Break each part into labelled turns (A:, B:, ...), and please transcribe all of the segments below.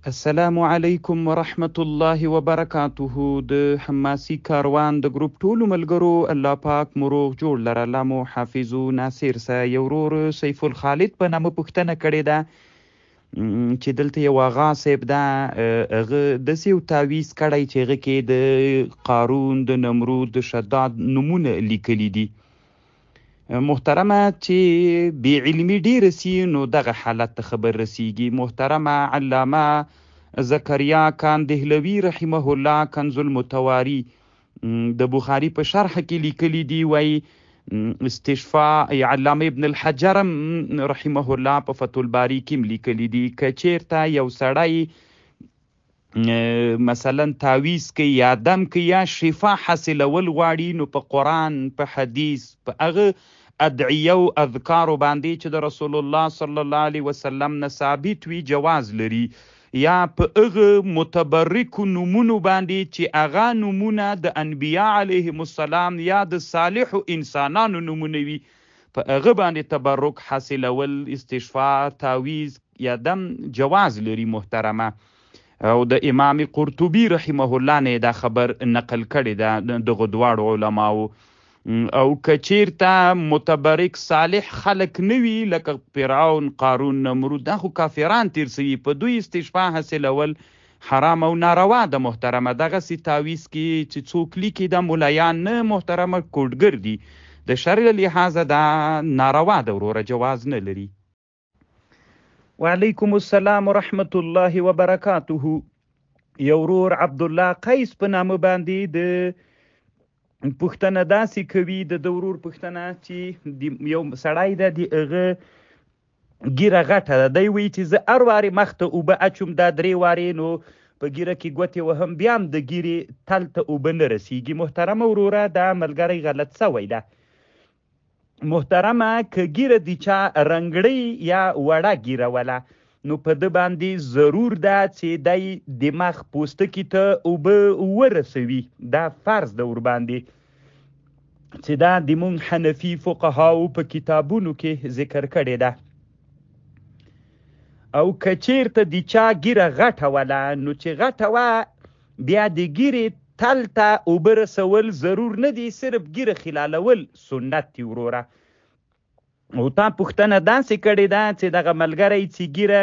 A: السلام علیکم ورحمت الله وبرکاته د حماسی کاروان د ګروپ ټولو ملګرو الله پاک مو روغ جوړ لره الله مو حافظ او ناصر سه. یو ورور سیف الخالد په نامه پوښتنه کړې ده چې دلته یو آغا صاحب ده، هغه داسې یو تعویذ کړی چې هغه کې د قارون، د نمرود، د شداد نومونه لیکلي دي. محترمه چې بې علمي ډېره سي نو دغه حالت ته خبر رسیږي. محترمه علامه زکریا کان دهلوي رحمه الله کنز المتواري د بخاري په شرح کې لیکلي دي، وایي استشفاء علامه ابن الحجر رحمه الله په فتح الباري کې لیکلي دي که چیرته یو سړی مثلا تعویذ کوي یا دم کوي یا شفا حاصلول غواړي نو په قرآن، په حدیث، په هغه ادعیه او اذکارو باندې چې د رسول الله صلی الله علیه وسلم نه ثابت وي جواز لري، یا په هغه متبرکو نومونو باندې چې هغه نومونه د انبیا علیهم السلام یا د صالحو انسانانو نومونه وي په هغه باندې تبرک حاصلول، استشفاء، تعویذ یا دم جواز لري محترمه. او د امام قرطبي رحمه الله نه دا خبر نقل کړې ده دغو دواړو علماو. او که چیرته متبرک صالح خلک نه وي لکه فرعون، قارون، نمرود، دا خو کافران تیر سوي، په دوی استشفاء حاصلول حرام او ناروا ده محترمه. دغسې تعویذ کې چې څوک لیکي دا ملایان نه محترمه، کوډګر دي، د شرع له لحاظه دا ناروا ده وروره، جواز نه لري. وعلیکم السلام ورحمت الله وبرکاته. یو ورور عبدالله قیس په نامه باندې د پوښتنه داسې کوي، د ده ورور پوښتنه چې یو سړی ده د هغه ږیره غټه ده، دی وایي چې زه هر وارې مخ ته اوبه اچوم دا درې وارې نو په ږیره کې ګوتې وهم بیا هم د ږیرې تل ته اوبه نه رسیږي. محترمه وروره دا ملګری غلط سوی ده. محترمه که ږیره د چا رنګړۍ یا وړه ږیره وله نو په ده باندې ضرور ده چې دی د مخ پوستکي ته اوبه ورسوي، دا فرض ده ورباندې چې دا د مونږ حنفي فقهاو په کتابونو کې ذکر کړې ده. او که چیرته د چا ږیره غټه وله نو چې غټه وه بیا د ږیرې تل ته اوبه رسول ضرور نه دي، صرف ږیره خلالول سنت دي وروره. او تا پوښتنه داسې کړې ده چې دغه ملګری چې ږیره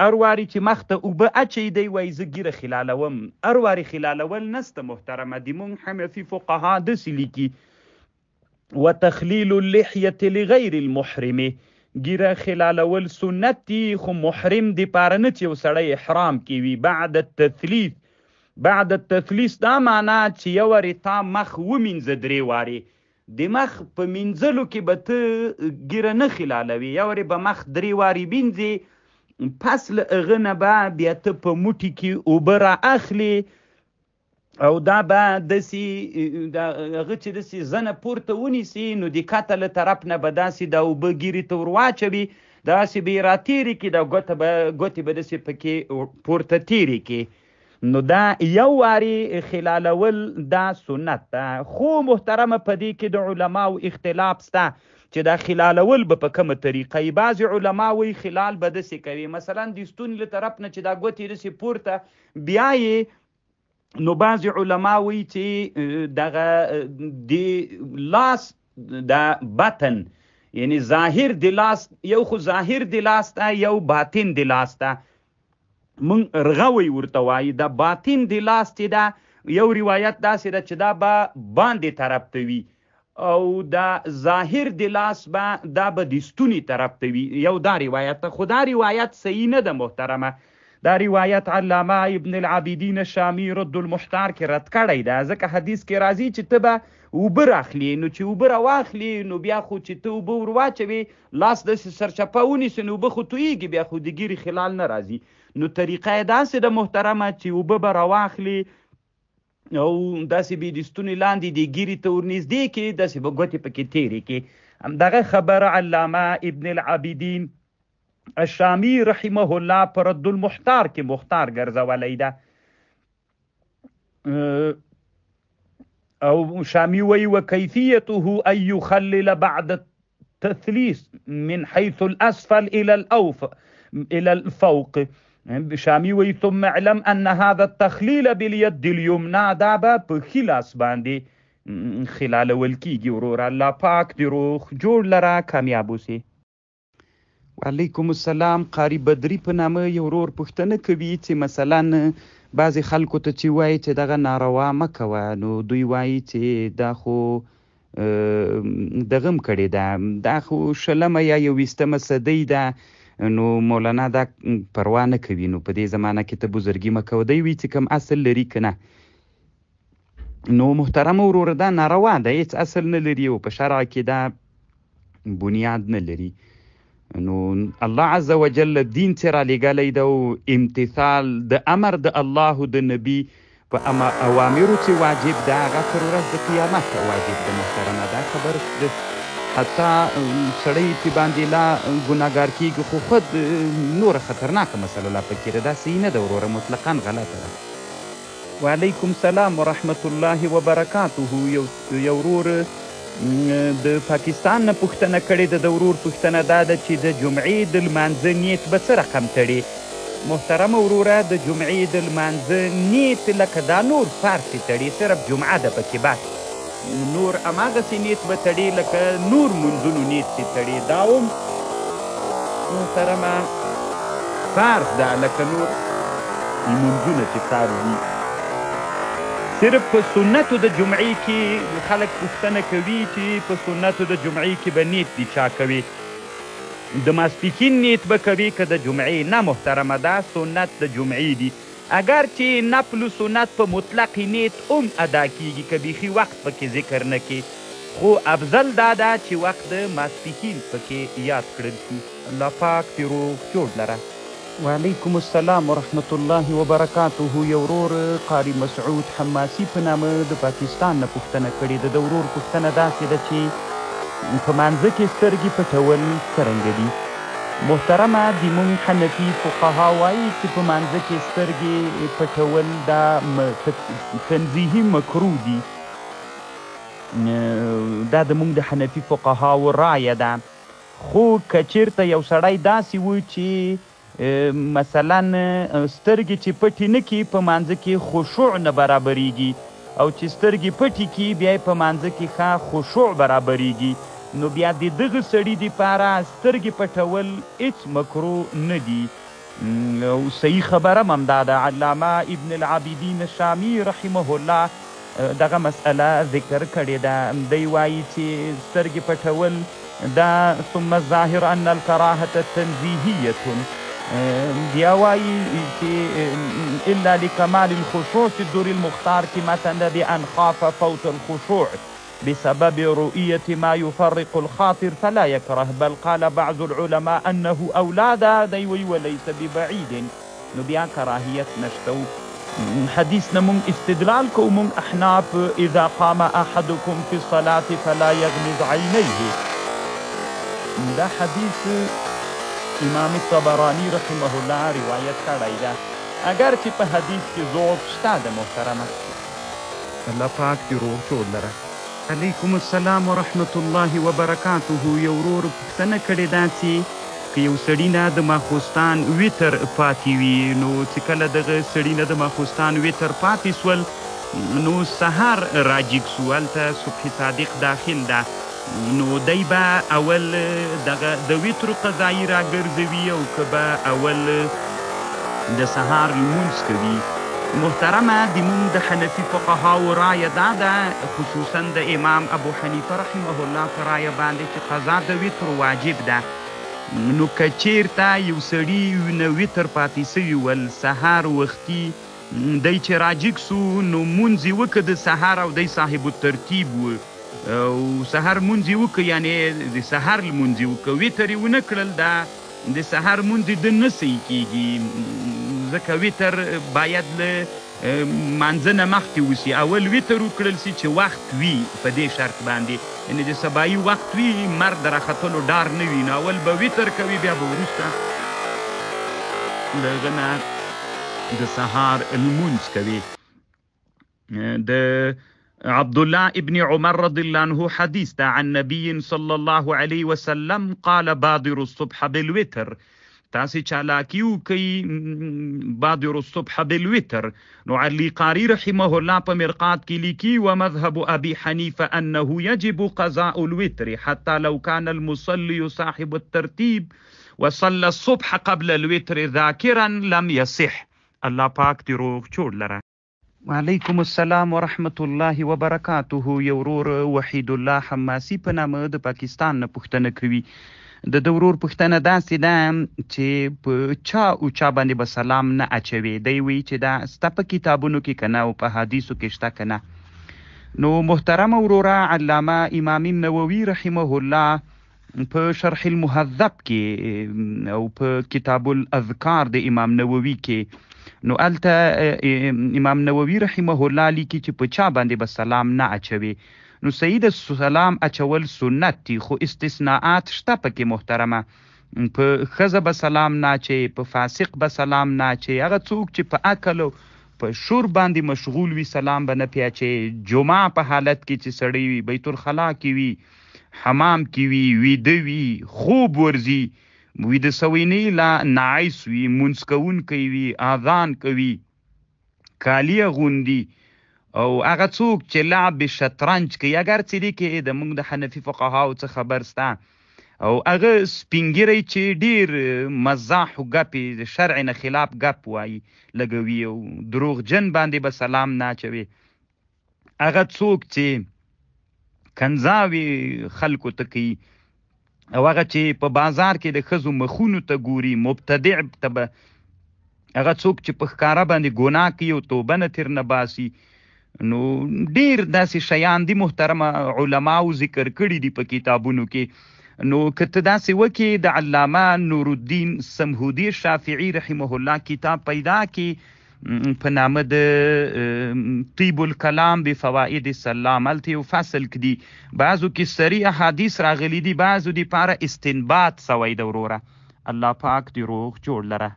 A: هر وارې چې مخ ته اوبه اچوي دی وایي زه ږیره خلالوم، هر وارې خلالول نسته محترمه. د مونږ حنفي فقها داسې لیکي وتخلیل اللحیة لغیر المحرم، ږیره خلالول سنت دي خو محرم دپاره نه چې یو سړی احرام کې وي. بعد التثلیث، بعد التثلیث دا معنا چې یو وارې تا مخ ومینځه درې وارې، د مخ په مینځلو کې به ته ږیره نه خلالوې، یو وارې به مخ درې وارې مینځې، پس له هغه نه به بیا ته په موټي کې اوبه را اخلې او دا به داسې دا هغه چې داسې زنه پورته ونیسي نو د کته له طرف نه به داسې دا اوبه ږیرې ته ور واچوي، داسې به یې راتېرې کړي، دا ګوتې به داسې پکې پورته تېرې کړي. نو دا یو وارې خلالول دا سنت ده. خو محترمه په دې کې د علماو اختلاف سته چې دا خلالول به په کومه طریقه وي. بعضې علما وایي خلال به داسې کوي، مثلا د ستوني له طرف نه چې دا ګوتې داسې پورته بیا یې، نو بعضې علما وایي چې دغه د لاس دا بطن یعنی ظاهر د لاس، یو خو ظاهر د لاس ده یو باطن د لاس ده، مونږ رغوی ورته وایي. دا باطن د لاس چې ده یو روایت داسې ده چې دا به باندې طرف ته وي او دا ظاهر د لاس به دا به د ستوني طرف ته وي، یو دا روایت ده. خو دا روایت صحیح نه ده محترمه. دا روایت علامه ابن العابدین الشامی رد المحتار کې رد کړی ده، ځکه حدیث کې راځي چې ته به اوبه راخلې، نو چې اوبه راواخلې نو بیا خو چې ته اوبه ور واچوې لاس داسې سرچپه ونیسې نو اوبه خو تویږي، بیا خو د ږیرې خلال نه راځي. نو طریقه یې داسې ده محترمه چې اوبه به راواخلې او داسې به د ستوني لاندې د ږیرې ته ورنږدې کړې، داسې به ګوتې پکې تېرې کړې. همدغه خبره علامه ابن العابدین الشامی رحمه الله په رد المحتار کې مختار ګرځولی ده. او شامی وایي وکیفیته ان یخلل بعد التثلیث من حيث الأسفل إلى الأوف إلى الفوق. شامی وی ثم اعلم ان هذا التخلیل بالید الیمنا، دا به په ښي لاس باندې خلالول کیږي. وروره الله پاک دې روغ جوړ لره، کامیاب اوسې. وعلیکم السلام. قاری بدری په نامه یو ورور پوښتنه کوي چې مثلا بعضې خلکو ته چې وایي چې دغه ناروا مه کوه، نو دوی وایي چې دا خو دغه هم کړې ده، دا خو شلمه یا یوویشتمه صدۍ ده، نو مولانا دا پروا نه کوي، نو په دې زمانه کې ته بزرګي مه کوه. دی وایي چې کوم اصل لري که نه؟ نو محترم وروره دا ناروا ده، هېڅ اصل نه لري او په شرع کې دا بنیاد نه لري. نو الله عز وجل دین چې را لېږلی ده او امتثال د امر د الله او د نبی په اوامرو چې واجب ده، هغه تر ورځ د قیامت واجب ده. محترمه دا خبر حتی سړی په باندې لا ګناهګار کېږي، خو خود نوره خطرناکه مسله لا پکې ده. دا صحیح نه ده وروره، مطلقا غلطه ده. وعلیکم سلام ورحمت الله وبرکاته. یو ورور د پاکستان نه پوښتنه کړې ده. د ورور پوښتنه دا ده چې د جمعې د لمانځه نیت به څه رقم تړي؟ محترم وروره د جمعې د لمانځه نیت لکه دا نور فرض چې تړي، صرف جمعه ده پکې، بس نور هماغسې نیت به تړي لکه نور منځونو نیت چې تړي. دا هم محترمه فرض ده لکه نور لمونځونه چې فرض دي. صرف په سنتو د جمعې کې خلک پوښتنه کوي چې په سنتو د جمعې کې به نیت دي چا کوي، د ماسپښین نیت به کوي که د جمعې؟ نه محترمه، دا سنت د جمعې دي. اګر چې نفل سنت په مطلق نیت هم ادا کیږي که بیخي وخت پکې ذکر نه کې، خو افضل دا ده چې وخت د ماسپښین پکې یاد کړل شي. الله پاک دې روغ جوړ لره. وعلیکم السلام ورحمت الله وبرکاته. یو ورور قاری مسعود حماسی په نامه د پاکستان نه پوښتنه کړې ده. د ورور پوښتنه داسې ده چې په مانځه کې سترګې پټول څرنګه دي؟ محترمه د مونږ حنفي فقها وایي چې په مانځه کې سترګې پټول دا تنزیهي مکروه دي. دا د مونږ د حنفي فقهاو رایه ده. خو که چېرته یو سړی داسې و چې مثلا سترګې چې پټې نه کړي په مانځه کې خشوع نه برابرېږي، او چې سترګې پټې کړي بیا یې په مانځه کې ښه خشوع برابرېږي، نو بیا د دغه سړي دپاره سترګې پټول هېڅ مکروه نه دي. او صحیح خبره هم همدا ده. علامه ابن العابدین شامی رحمه الله دغه مسئله ذکر کړې ده. دی وایي چې سترګې پټول دا ثم الظاهر ان الکراهة تنزیهیة، بیا وایي چې الا لکمال الخشوع چې در المختار کې متن ده بأن خاف فوت الخشوع بسبب رؤية ما يفرق الخاطر فلا يكره، بل قال بعض العلماء أنه أولى ده، دی وایي وليس ببعيد. نو بیا کراهیت نشته. حدیث نه مونږ استدلال کوو، مونږ احناف اذا قام احدكم في الصلاة فلا يغمض عينيه. دا حدیث امام طبراني رحمه الله روایت کړی ده، اګر چې په حدیث کې ضعف شته ده. محترمه الله پاک دې روغ جوړ لره. علیکم السلام ورحمت الله وبرکاته. یو ورور پوښتنه کړې ده چې که یو سړي نه د ماخوستان وتر پاتې وي، نو چې کله دغه سړي نه د ماخوستان وتر پاتې سول نو سهار راجیګ سو، هلته صبح صادق داخل ده، نو دی به اول دغه د وترو قضایي راګرځوي او که به اول د سهار لمونځ کوي؟ محترمه د مونږ د حنفي فقهاو رایه دا ده، خصوصا د امام ابو حنیفه رحمه الله په رایه باندې چې قضا د وترو واجب ده. نو که چیرته یو سړي نه وتر پاتې سوي ول، سهار وختي دی چې راجیګ سو نو مونځ یې وکړه د سهار، او دی صاحب الترتیب و، او سهار مونځ یې وکړ، یعنې د سهار لمونځ یې وکړ، وتر یې ونه کړل، دا د سهار مونځ یې ده نه صحیح کېږي، ځکه وتر باید له مانځه نه مخکې وسي، اول وتر وکړل سي چې وخت وي، په دې شرط باندې یعنې د سبایي وخت وي، لمر د راختلو ډار نه وي، نو اول به وتر کوي، بیا به وروسته له هغه نه د سهار لمونځ کوي. د عبد الله ابن عمر رضی الله عنه حدیث ده عن نبی صلی الله علیه وسلم قال بادروا الصبح بالوتر. تاسې چالاکي وکړئ، بادروا الصبح بالوتر. نو علی قاری رحمه الله په مرقات کې لیکي، ومذهب ابي حنیفه انه یجب قضاء الوتر حتی لو کان المصلي صاحب الترتیب وصلى الصبح قبل الوتر ذاکرا لم یصح. الله پاک دې روغ جوړ لره. وعلیکم السلام ورحمت الله وبرکاته یو ورور وحید الله حماسی په نامه د پاکستان نه پوښتنه کوي. د ده ورور پوښتنه داسې ده چې په چا او چا باندې به سلام نه اچوي؟ دی وایي چې دا سته په کتابونو کې کنه او په حدیثو کې شته کنه. نو محترم وروره، علامه امام نووي رحمه الله په شرح المهذب کې او په کتاب الاذکار د امام نووي کې، نو الته امام نووي رحمه الله لیکي چې په چا باندې به سلام نه اچوي. نو صحیح د سلام اچول سنت دي، خو استثناءات شته پکې محترمه. په ښځه به سلام نه اچوي، په فاسق به سلام نه اچوي، هغه څوک چې په عقل او په شور باندې مشغول وي سلام به نه پې اچوي، جمعه په حالت کې چې سړی وي، بیت الخلا کې وي، حمام کې وي، ویده وي، خوب ورځي، ویده سوی نه لا ناعس وي، مونځ کوونکی وي، اذان کوي، کالي اغوندي، او هغه څوک چې لعب شطرنج کوي، اګر چې دې کې د موږ د حنفي فقهاو څه خبر سته، او هغه سپینګیری چې ډیر مزاح او ګپې د شرع نه خلاف ګپ وایي لګوي، او دروغجن باندې به سلام نه اچوي، هغه څوک چې کنځاوې خلکو ته کوي، او هغه چې په بازار کې د ښځو مخونو ته ګوري، مبتدع ته به، هغه څوک چې په ښکاره باندې ګناه کوي او توبه نه تېر نه باسي. نو ډیر داسې شیان دي محترمه علماو ذکر کړي دي په کتابونو کې. نو که ته داسې وکې، د علامه نورالدین سمهودي شافعي رحمه الله کتاب پیدا کې په نامه د طیب الکلام بفوائد السلام، هلته یو فصل کې دي، بعضو کې صریح احادیث راغلي دي، بعضو دي پاره استنباط سوی ده. وروره الله پاک دې روغ جوړ لره.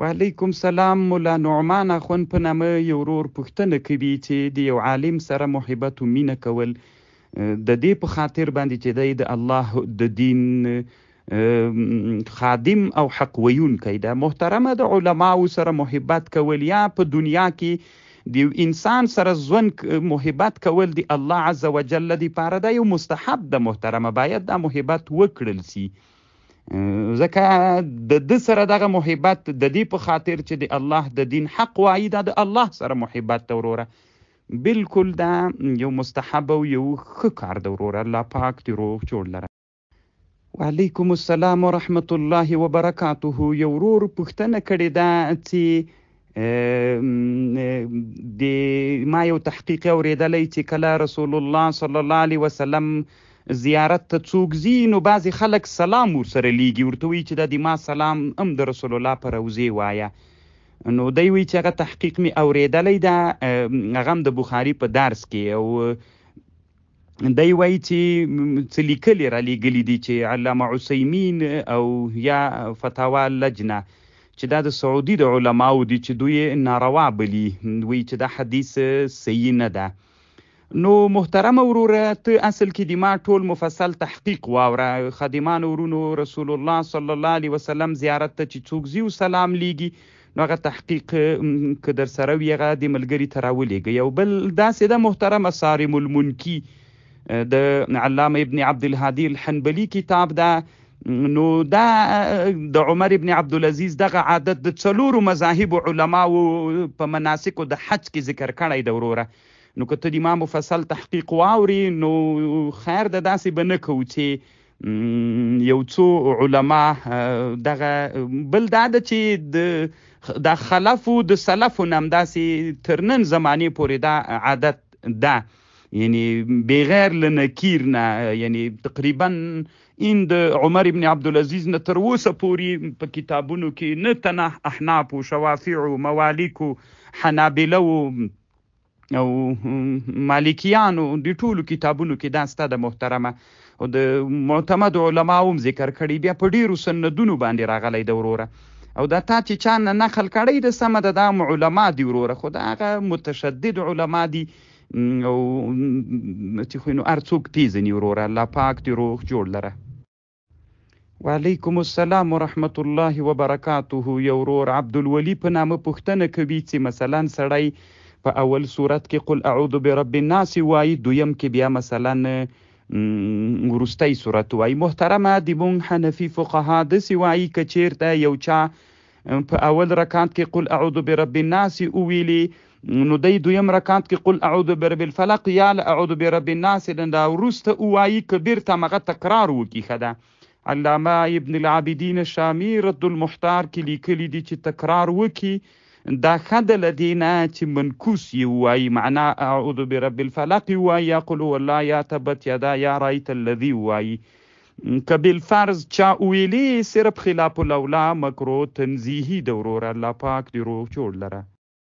A: وعلیکم سلام. مولا نعمان اخوند په نامه یو ورور پوښتنه کوي چې د یو عالم سره محبت او مینه کول د دې په خاطر باندې چې دی د الله د دین خادم او حق ویونکی ده. محترمه، د علماو سره محبت کول یا په دنیا کې د یو انسان سره ژوند محبت کول د الله عز وجل لپاره دا یو مستحب ده محترمه، باید دا محبت وکړل سي، ځکه د ده سره دغه محبت د دې په خاطر چې د الله د دین حق وایي، دا د الله سره محبت ده وروره. بالکل دا یو مستحب او یو ښه کار ده وروره. الله پاک دې روغ جوړ لره. وعلیکم السلام ورحمت الله وبرکاته. یو ورور پوښتنه کړې ده چې د ما یو تحقیق اورېدلی چې کله رسول الله صلی الله علیه وسلم زیارت ته څوک ځي، نو بعضې خلک سلام ورسره لیږي، ورته وایي چې دا د ما سلام هم د رسول الله په روضې وایه. نو دی وایي چې هغه تحقیق مې اورېدلی ده، هغه هم د بخاري په درس کې، او دی وایي چې څه لیکلي را لیږلي دي چې علامه عثیمین او یا فتاوا لجنه چې دا د سعودي د علماو دي چې دوی ناروا بلي، وایي چې دا حدیث صحیح نه ده. نو محترم وروره، ته اصل کې د ما ټول مفصل تحقیق واوره. خادمان ورونو، رسول الله صلی الله علیه وسلم زیارت ته چې څوک ځي او سلام لیږي، نو هغه تحقیق که در سره وي هغه د ملګري ته راولېږئ. او بل داسې ده محترمه، صارم المنکي د علامه ابن عبدالهادي الحنبلي کتاب ده. نو دا د عمر ابن عبدالعزیز دغه عادت د څلورو مذاهبو علماو په مناسکو د حج کې ذکر کړی ده وروره. نو که ته د ما مفصل تحقیق واوري نو خیر ده، داسې به نه کوو چې یو څو علما دغه. بل دا ده چې د خلفو د سلفو نه همداسې تر نن زمانې پورې دا عادت ده، یعنی بغیر له نکیر نه، یعنی تقریبا ان د عمر ابن عبدالعزیز نه تر اوسه پورې په کتابونو کې نه تنه احنافو، شوافعو، موالیکو، حنابلو او مالکیانو د ټولو کتابونو کې دا سته ده محترمه، او د معتمد علماو هم ذکر کړي، بیا په ډېرو سندونو باندې راغلی ده وروره. او دا تا چې چا نه نقل کړی ده سمه ده، دا هم علما دي وروره، خو دا هغه متشدد علما دي او چې خو نو هر څوک پېژني وروره. الله پاک دې روغ جوړ لره. وعلیکم السلام ورحمت الله وبرکاته. یو ورور عبدالولي په نامه پوښتنه کوي چې مثلا سړی په اول سورت کې قل اعوذ برب الناس وایي، دویم کې بیا مثلا وروستی سورت وایي. محترمه، د مونږ حنفي فقها داسې وایي، که چیرته یو چا په اول رکعت کې قل اعوذ برب الناس وویلي، نو دی دویم رکعت کې قل اعوذ برب الفلق یا اعوذ برب الناس نه وروسته ووایي، که بیرته همغه تکرار وکړي ښه ده. علامه ابن العابدین شامی رد المحتار کې لیکلي دي چې تکرار وکړي دا ښه ده له دې نه چې منکوس یې ووایي، معنا اعوذ برب الفلق ووایي یا قل هو الله یا تبت یدا یا رایت الذي ووایي. که بالفرض چا وویلې صرف خلاف الاولا مکروه تنزیهي ده. وروره الله پاک دې روغ جوړ لره.